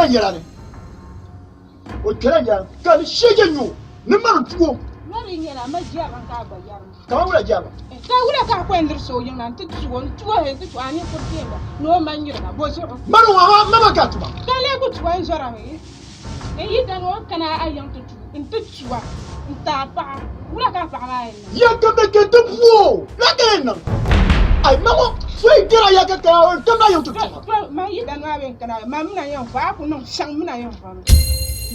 kpɛla yɛla ni. O kpɛla yɛla ni ka ni sheje nyo ni mani tuo. Mari nyɛla ma jɛrima ka a gba yɛrima. Kaman wula jɛrima? Ka wula ka a kɔŋ liri so yiŋ na nti tu o, n-tu o hali nti tu a ni kuri kpɛma ni o ma nyirima, bɔ zuɣu? Mani ŋɔ maa mama ka tuma. Ka lee ku tu a n-zɔra mi? N yi dani o kana a yiŋ ti tu nti tu a n-ti a paɣa, wula ka a paɣa maa yɛn niŋ? Ya ka bɛ kpe ti bu o, la ka yɛn niŋ? Ai, ma ŋɔ, so yi kpɛra ya ka kana o n-tamla yiŋ ti tuma. To, man yi dani maa bee n-kana, man mi na yɛn va, a ku niŋ shɛŋ mi na yɛn vami.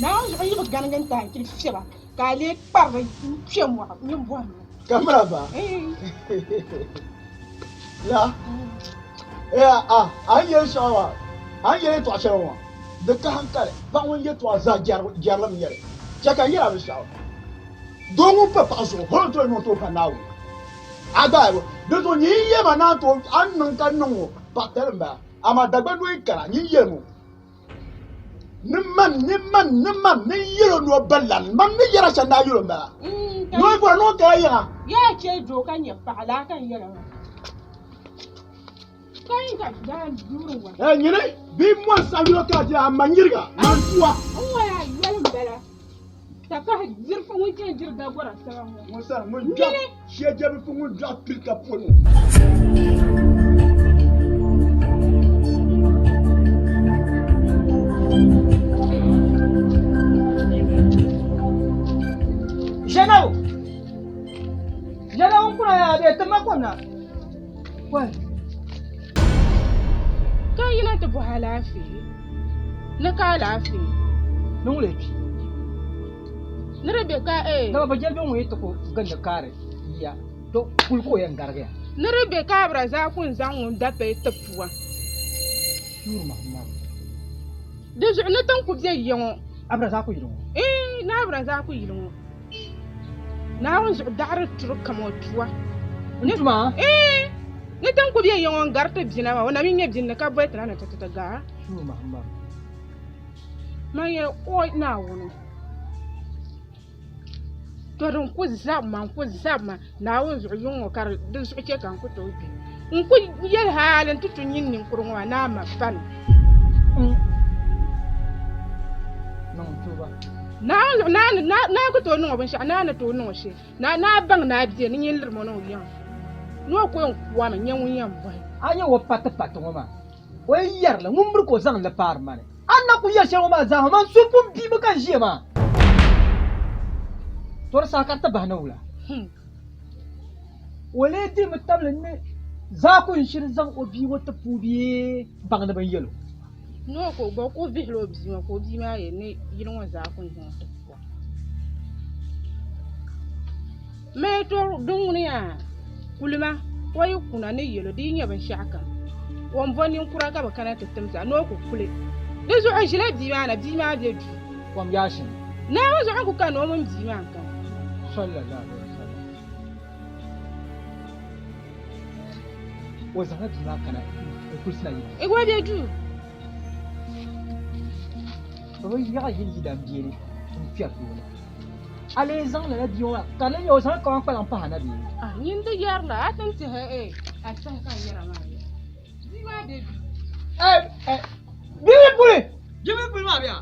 Naawuni zuɣu yi bi ganigi n-ti a n-kili fiɛba, ka a lee kparigi n-kpe mɔɣu nyin bɔhim mi. Ka mira ba? La, eh, a, a ni yɛli shɛŋa maa, a ni yɛli yɛtɔɣ shɛli ŋɔ maa, di ka hankali. Paɣ ŋun yɛtɔɣa zaa jɛrilim n-nyɛ li. Chɛ ka n yɛl a binshɛɣu. Doo ŋun pa paɣa zuɣu, holi n-tooi niŋ tooi pa Naawuni. A gbaai bo, di zuɣu nyin yi yɛli ma ni a ni tooi a ni niŋ ka niŋ ŋɔ, paɣ tali m-bala. Amaa Dagbaŋ doo yi kana, nyin yɛlim o ni man, ni man, ni man ni yɛl o ni o ba lan, man ni yɛra shɛli ni a yɛl o m-bala. Ni o bɔri ni o kana yiŋa. Yaa chɛ doo ka nyɛ paɣa, laa ka n yɛla maa. Ka yin ka daa duuri wa. Ɛ nyini bɛ mɔri saɣim yino ka a dira a ma nyiriga man tua. N waya yoli m bala ka kahi diri ŋun chɛn diri dagora saba ŋɔ. Ŋun sani ŋun dɔɣi shia jɛbifu ŋun dɔɣi pili ka poli ŋɔ. Ʒɛnawu! Ʒɛnawu n kuna yaa bee ti ma kom na. Wai! Ka yina ti bɔhi alaafee ni ka alaafee. Ni ŋun lee kpi? Ni di be ka ee. Dama bɛ jɛli bɛ ŋun yi ti ku gindi kaari yiya, to kuli ka o yɛn garigiya. Ni di be ka Abdulrazak n-zaŋ ŋun dapɛyi ti pua. Shuuru Mahamadu. Di zuɣu ni ti ni ku be yiya ŋɔ. Abdulrazak yili ŋɔ? Ee, ni Abdulrazak yili ŋɔ. Naawuni zuɣu daɣiri turi kam o tua. N tuma? Ee, ni tin ku be ya ŋɔ n-gari ti bina maa, o na mi nyɛ bini ni ka boli ti na ni ti ti ti gaa. Man yɛli, O Naawuni, to din ku zabi ma, n-ku zabi ma Naawuni zuɣu yuŋ ŋɔ ka di zuɣu chɛ ka n ku tooi gbi. N ku yɛli hali nti tu nyin ninkuri ŋɔ maa ni a ma fani. Niŋ tuuba. Naa ku tooi niŋ o binshɛɣu, naa ni tooi niŋ o shee. Naa baŋ ni a bia ni nyin lirimi o ni o yiŋa ni o ku yɛn kuami n-nyɛ ŋun yɛn bɔhi. A nya o pati pati ŋɔ maa, o yi yɛri li, ŋun miri ka o zaŋ li paari ma ni. A ni na kul yɛli shɛli ŋɔ maa zaa, man so pun biimi ka n ʒiya maa. To di saha ka di ti bahi ni wula? O lee dihimi tabili ni Zaaku n-shiri zaŋ o bia ŋɔ ti puui bee baŋ ni bɛ ni yɛl o. Ni o ka o gba o kuli vihila o bia maa ka o bia maa yɛli ni yili ŋɔ zaa ku n-zaŋ ti puwa. Mali to din ŋuni yaa kulima o yi kuna ni yɛlo di yi nyɛ binshɛɣu kam o ni bo ninkura ka bɛ kana ti tim zaa ni o ku kuli. Di zuɣu o ʒila bia maa na bia maa be duu. Kom yaashin. Naawuni zuɣu n ku kani o mini bia maa n-kani. Sallallahu alaihi wasallam. O zaŋla bia maa kana n-kulisi na yili. I gba be duu. Bɛ bi yaɣi yili yidan biɛli n-kpɛri doo ni. A lee zaŋ lala bia ŋɔ maa ka di lee nyɛ o zaŋla kawan kpalaŋ pahi a na bee? Ah, nyin di yɛrila, a ti ni tɛhi eh, a tɛhi ka n yɛra maa ya. Bia maa be duu. Eh, eh, bia mi puli! Bia mi puli maa bɛ ya?